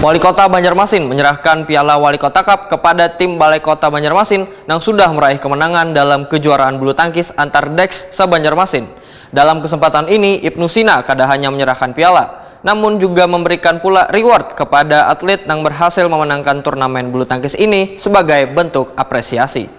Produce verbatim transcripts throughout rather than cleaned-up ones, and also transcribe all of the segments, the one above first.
Wali Kota Banjarmasin menyerahkan Piala Wali Kota Cup kepada tim Balai Kota Banjarmasin yang sudah meraih kemenangan dalam kejuaraan bulu tangkis antar deks se-Banjarmasin. Dalam kesempatan ini, Ibnu Sina kada hanya menyerahkan piala, namun juga memberikan pula reward kepada atlet yang berhasil memenangkan turnamen bulu tangkis ini sebagai bentuk apresiasi.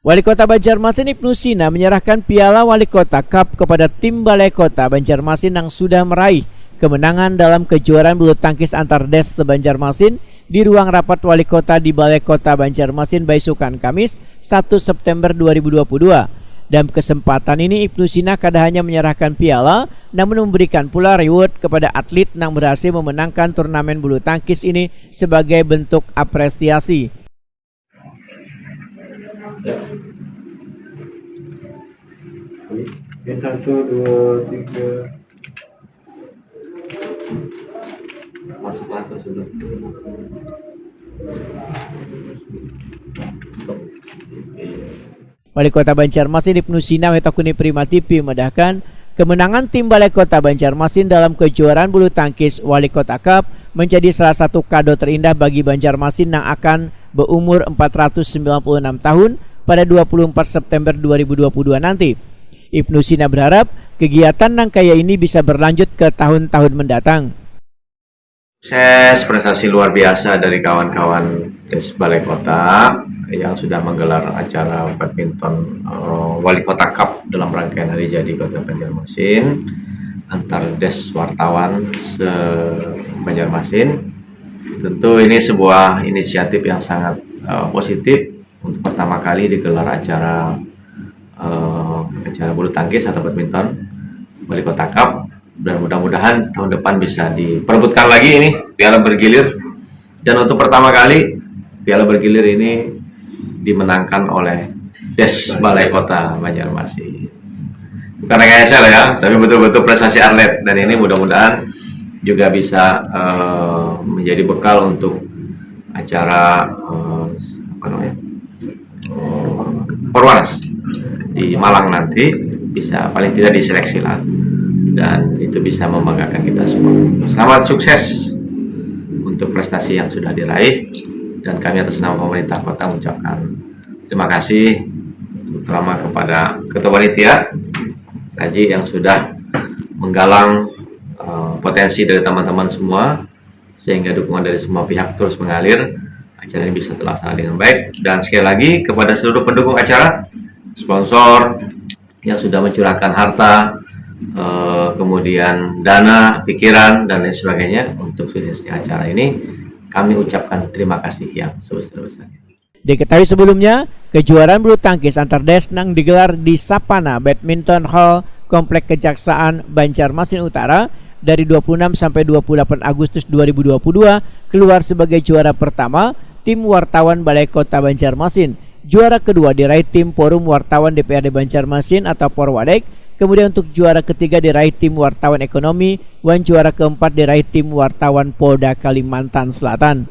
Wali Kota Banjarmasin Ibnu Sina menyerahkan Piala Wali Kota Cup kepada tim Balai Kota Banjarmasin yang sudah meraih kemenangan dalam kejuaraan bulu tangkis antar des se-Banjarmasin di ruang rapat Wali Kota di Balai Kota Banjarmasin baisukan Kamis, satu September dua ribu dua puluh dua. Dalam kesempatan ini, Ibnu Sina kada hanya menyerahkan piala, namun memberikan pula reward kepada atlet yang berhasil memenangkan turnamen bulu tangkis ini sebagai bentuk apresiasi. Ini satu, dua, tiga. Masuk lah, terus sudah. Wali Kota Banjarmasin Ibnu Sina wetakuni Prima T V madahkan, kemenangan tim Balai Kota Banjarmasin dalam kejuaraan bulu tangkis Wali Kota Cup menjadi salah satu kado terindah bagi Banjarmasin yang akan berumur empat ratus sembilan puluh enam tahun pada dua puluh empat September dua ribu dua puluh dua nanti. Ibnu Sina berharap kegiatan nang kaya ini bisa berlanjut ke tahun-tahun mendatang. Sukses, prestasi luar biasa dari kawan-kawan Des Balai Kota yang sudah menggelar acara badminton uh, Wali Kota Cup dalam rangkaian hari jadi Kota Banjarmasin antar des wartawan se-Banjarmasin. Tentu ini sebuah inisiatif yang sangat uh, positif untuk pertama kali digelar acara uh, acara bulu tangkis atau badminton Wali Kota Cup, dan mudah-mudahan tahun depan bisa diperebutkan lagi ini piala bergilir. Dan untuk pertama kali piala bergilir ini dimenangkan oleh Des Balai Kota Banjarmasin. Bukan rekayasa ya, tapi betul-betul prestasi atlet. Dan ini mudah-mudahan juga bisa uh, menjadi bekal untuk acara uh, apa namanya uh, Porwanas di Malang nanti bisa paling tidak diseleksi lah, dan itu bisa membanggakan kita semua. Selamat sukses untuk prestasi yang sudah diraih, dan kami atas nama pemerintah kota mengucapkan terima kasih terutama kepada ketua panitia Raji yang sudah menggalang uh, potensi dari teman-teman semua sehingga dukungan dari semua pihak terus mengalir, acara ini bisa terlaksana dengan baik. Dan sekali lagi kepada seluruh pendukung acara, sponsor yang sudah mencurahkan harta, eh, kemudian dana, pikiran dan lain sebagainya untuk suksesnya acara ini, kami ucapkan terima kasih yang sebesar-besarnya. Diketahui sebelumnya, kejuaraan bulu tangkis antar des nang digelar di Sapana Badminton Hall Komplek Kejaksaan Banjarmasin Utara dari dua puluh enam sampai dua puluh delapan Agustus dua ribu dua puluh dua keluar sebagai juara pertama tim wartawan Balai Kota Banjarmasin. Juara kedua diraih tim Forum Wartawan D P R D Banjarmasin atau Porwadek. Kemudian untuk juara ketiga diraih tim wartawan ekonomi, wan juara keempat diraih tim wartawan Polda Kalimantan Selatan.